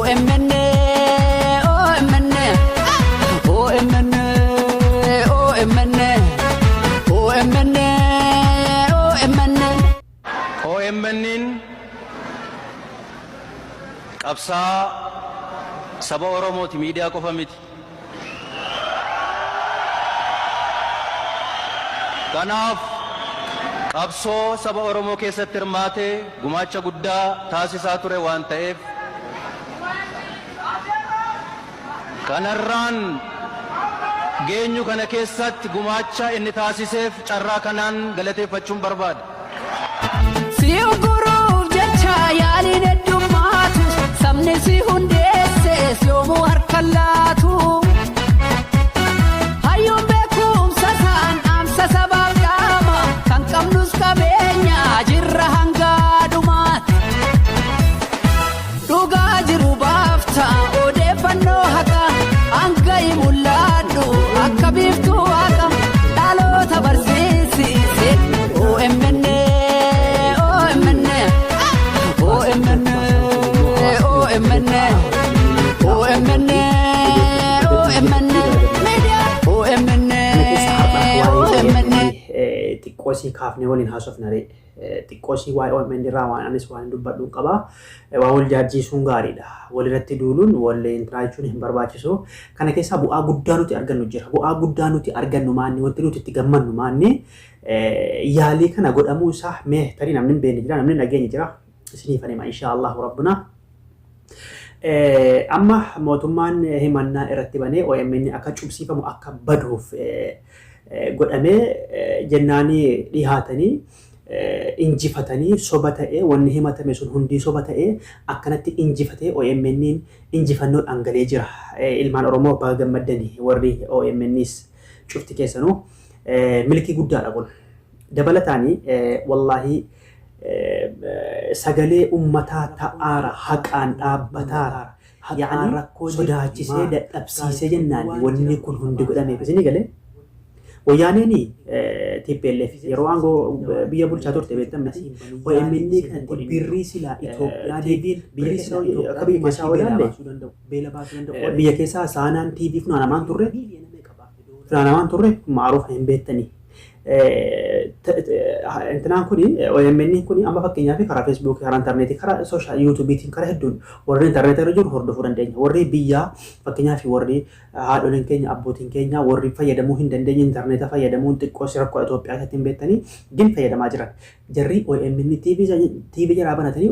OMN, OMN, OMN, OMN, OMN, OMN. OMN'n qabsaa saba Oromooti, miidiyaa qofa miti. Kanaaf qabsoo saba Oromoo keessatti hirmaatee gumaacha guddaa taasisaa ture waan ta'eef kanarraan geenyu kana keessatti gumaacha inni taasiseef carraa kanaan galateeffachuun barbaada. Si ugguruuf jecha yaaliin heddummaatu, sabni si hundeesses yoomuu harka laatu. Hayyuun beekumsa isaan dhaamsa sabaaf dhaama, kan qabnus qabeenya jirra hanga dhumaatti. Dhugaa jiru baafta odeeffannoo haqa, hanga mul'adhu akka biiftuu haqa, dhaloota barsiisise. OMN, OMN, OMN, OMN, OMN, OMN, OMN, OMN. Xiqqoosii kaafnee waliin haasofna ree. Xiqqoosii waa'ee OMN irraa waan anis waan dubbadhu qaba. Waan wal jaajjiisuun gaariidha. Walirratti duuluun wal intinaa jechuun hin barbaachisu. Kana keessaa bu'aa guddaa nuti argannu jira. Bu'aa guddaa nuti argannu maanni, wanti nuti itti gammannu maanni, yaalii kana godhamuu isaa mee tarii namni hin beekne jira, namni hin dhageenye jira. Isiniif hima insha Allahu rabbuna. Amma mootummaan himannaa irratti banee OMN akka cubsiifamu, akka baduuf godhamee jennaanii dhihaatanii injifatanii, soba ta'ee, wanni himatame sun hundii soba ta'ee, akkanatti injifatee OMN injifannoodhaan galee jira. Ilmaan Oromoo, baga gammaddanii, warri OMNs cufti keessanuu milkii guddaadha kun. Dabalataanii wallaahii sagalee ummataa ta'aara, haqaan dhaabbataara. Yaani rakkoo sodaachisee dadhabsiisee jennaan wanni kun hundi godhameef isinii galee. Wayyaaneen TPLF yeroo aangoo biyya bulchaa turte beektan miti. OMN kanatti birrii silaa Itoophiyaa TV'n biyya keessaa, akka biyya keessaa olaalle, biyya keessaa saanaan TV funaanamaan turre maaruufa hin beektanii. Intinaan kuni, OMN kuni, amma fakkeenyaaf karaa Feesbuukii, karaa intarneetii, karaa social YouTubeiitiin, karaa hedduun warri intarneetii irra jiru hordofuu dandeenya. Warri biyyaa, fakkeenyaaf warri haadholiin keenya, abbootiin keenya, warri fayyadamuu hin dandeenye, intarneeta fayyadamuun xiqqoo si rakkoo Itoophiyaa keessatti hin beektanii, gin fayyadamaa jiran. Jarri OMN TV jalaa banatanii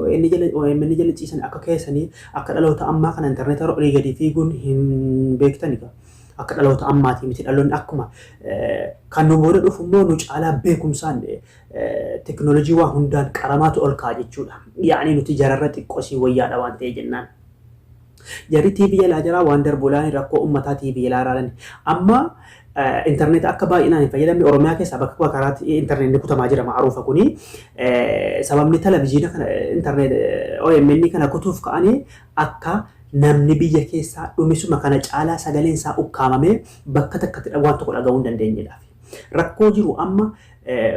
OMN jala ciisan akka keessanii, akka dhaloota ammaa kana intarneeta irra olii gadi fiiguun hin beektani. Akka dhaloota ammaatii miti, dhaloonni akkuma kan nu booda dhufu immoo nu caalaa beekumsaan, teknoolojii waa hundaan qaramaatu ol ka'a jechuudha. Yaa'ni nuti jararra xiqqoosii wayyaadha waan ta'e jennaan. Jarri TV jalaa jiraa waan darbu laani, rakkoo uummataa TV jalaa ilaalan. Amma intarneeta akka baay'inaan hin fayyadamne Oromiyaa keessaa bakka karaatti intarneetni kutamaa jira ma'aruufa kuni. Sababni televizyiina kana, intarneet OMN kana kutuuf ka'anii akka namni biyya keessaa dhumisuma kana caalaa sagaleen isaa ukkaamamee bakka takkatti waan tokko dhaga'uu hin dandeenyedhaaf. Rakkoo jiru amma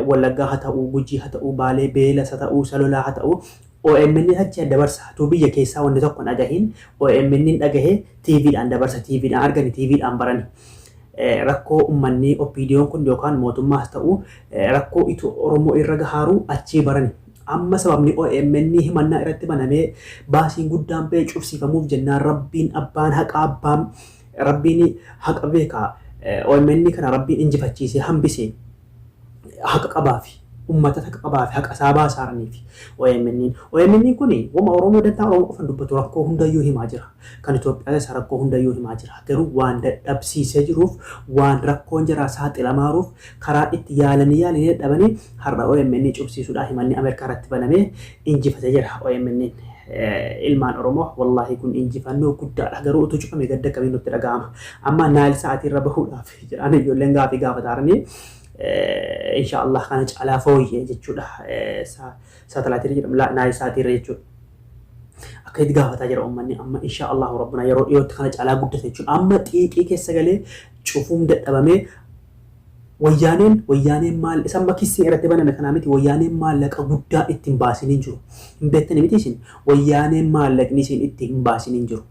Wallaggaa haa ta'uu, Gujii haa ta'uu, Baalee, Beelas haa ta'uu, Salolaa haa ta'uu, OMN achi dabarsa. Tu biyya keessaa wanni tokko hin dhagahin OMN dhagahee TVdhaan dabarsa, TVdhaan argani, TVdhaan barani. Rakkoo uummanni OPDOn kun yookaan mootummaas ta'uu rakkoo itu Oromoo irra gahaaru achii barani. Amma sababni OMN himannaa irratti banamee baasiin guddaan ba'ee cufsiifamuuf jennaan, Rabbiin abbaan haqaa, abbaan Rabbiin haqa beekaa, OMN kana Rabbiin injifachiisee hambisee, haqa qabaafi ummata haqa qabaafi haqa isaa baasaaraniifi OMN. OMN kun wama Oromoo, dantaa Oromoo qofan dubbatu, rakkoo hundayyuu himaa jira. Kan Itoophiyaa keessa rakkoo hundayyuu himaa jira. Garuu waan dadhabsiisee jiruuf, waan rakkoon jiraa saaxilamaaruuf, karaa itti yaalanii yaalanii dadhabanii har'a OMN cufsiisuudhaan himanni Ameerikaa irratti banamee injifatee jira OMN. Ilmaan Oromoo, wallaahi kun injifannoo guddaadha. Garuu utuu cufame gadda akkamiin nutti dhaga'ama. Amma Naayil sa'aatii irra bahuudhaaf jedhaan ijoolleen gaafii gaafataaranii, insha Allah kana caalaa fooyyee jechuudha. Saatalaayitii jedhamu Naayil sa'aatii irra jechuudha. Akka itti gaafataa jira uummanni amma, insha Allah rabbuna yeroo dhiyootti kana caalaa guddate jechuudha. Amma xiiqii keessa galee cufuun dadhabamee Wayyaaneen maal isa amma kissii irratti baname kanaa miti, wayyaaneen maallaqa guddaa ittiin baasin hin jiru. Hin beektani miti isin? Wayyaaneen maallaqni isin ittiin hin baasin hin jiru.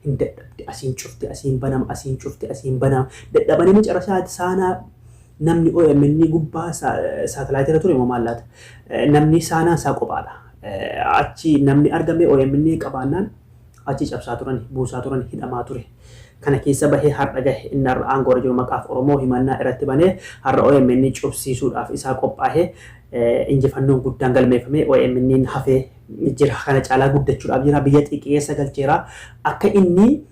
Hin dadhabde, asiin cufte, asiin banama, asiin cufte, asiin banama. Dadhabanii macarashaatti saanaa namni OMN gubbaa saatalaayitii irra ture moo maal laata? Namni saanaan isaa kophaadha. Achi namni argame OMN qabaannaan achi cabsaa turan, buusaa turan, hidhamaa ture. Kana keessa bahee har'a gahe. Inni har'a aangoo irra jiru maqaaf Oromoo himannaa irratti banee har'a OMN cufsiisuudhaaf isaa qophaa'ee injifannoon guddaan galmeeffamee OMN hafee jira. Kana caalaa guddachuudhaaf jira. Biyya xiqqeessa galcheera. Akka inni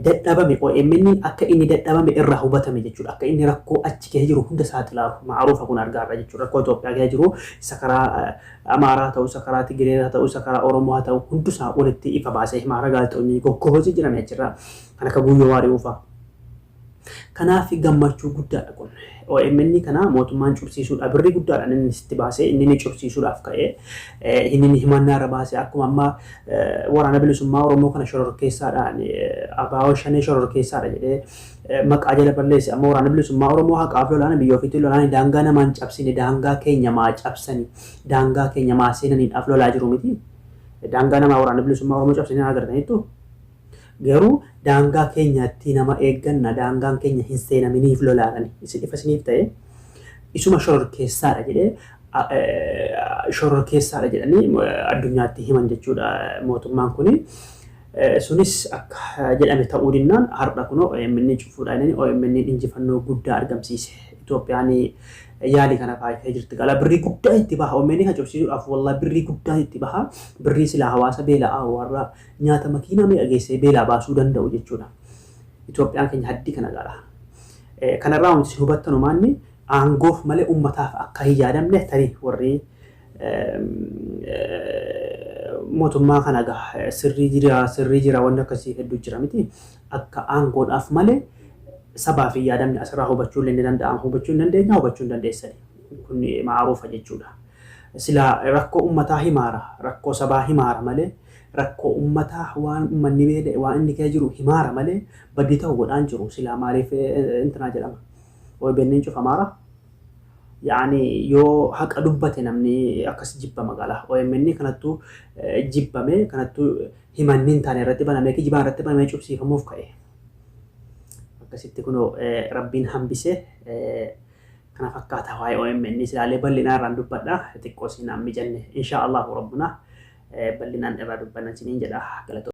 dadhabame, OMN akka inni dadhabame irraa hubatame jechuudha. Akka inni rakkoo achi keessa jiru hunda saaxilaaru ma'aruufa kun argaarra jechuudha. Rakkoo Itoophiyaa keessa jiru, isa karaa Amaaraa ta'u, isa karaa Tigiree haa ta'u, isa karaa Oromoo haa ta'u, hundusaa walitti ifa baasee himaara. Gaazexoonni goggobosii jiran achirraa kan akka Guyyoo Waariyuu fa'a. Kanaaf gammachuu guddaadha kun. OMN kana mootummaan cubsiisuudha. Birrii guddaadhaan inni sitti baasee inni ni cubsiisuudhaaf ka'ee inni ni himannaa irra baasee, akkuma amma Waraana Bilisummaa Oromoo kana shororkeessaadhaan, ABO Shanee shororkeessaadha jedhee maqaa jala balleesse, amma Waraana Bilisummaa Oromoo haqaaf lolaan, biyya ofiitti lolaan, daangaa namaan cabsine, daangaa keenya maa cabsani, daangaa keenya maa seenaniidhaaf lolaa jiru miti. Daangaa namaa Waraana Bilisummaa Oromoo cabsanii agartaniittu. Garuu daangaa keenyatti nama eegganna, daangaan keenya hin seenaminiif lolaadhani. Isin ifa isiniif ta'e, isuma shororkeessaadha jedhee, shororkeessaadha jedhanii addunyaatti himan jechuudha mootummaan kuni. Sunis akka jedhame ta'uu dinnaan har'a kunoo OMN cufuudhaan inni OMN injifannoo guddaa argamsiise. Itoophiyaan yaalii kana faayitee jirti. Qala birrii guddaa itti baha. OMN kan cufsiisuudhaaf wallaahi birrii guddaa itti baha. Birrii silaa hawaasa beela'aa warra nyaata makiinaa meeqa geessee beelaa baasuu danda'u jechuudha. Itoophiyaan keenya haddii kana gara. Kanarraa wanti isin hubattanu maanni? Aangoof malee ummataaf akka hin yaadamne. Tarii warri mootummaa kana gaa sirrii jira, wanni akkasii hedduu jira miti, akka aangoodhaaf malee sabaaf hin yaadamne asirraa hubachuu illee ni danda'ama. Hubachuu hin dandeenya, hubachuu hin dandeessani. Kun ma'aruufa jechuudha. Silaa rakkoo ummataa himaara, rakkoo sabaa himaara malee, rakkoo ummataa, waan ummanni beela'e, waan inni keessa jiru himaara malee badii ta'u godhaan jiru. Silaa maaliif intinaa jedhama? OBN cufamaara. Yaani yoo haqa dubbate namni akkas jibba magaalaa. OMN kanattuu jibbame, kanattuu himanni hin taane irratti banamee, kijibaan irratti banamee cubsiifamuuf ka'e. Akkasitti kunoo Rabbiin hambise. Kana fakkaata waa'ee OMN. Silaalee bal'inaa irraan dubbadha. Xiqqoo siinaan mijanne. Insha Allahu Rabbuna bal'inaan irraa dubbanna isiniin jedha. Galatoo.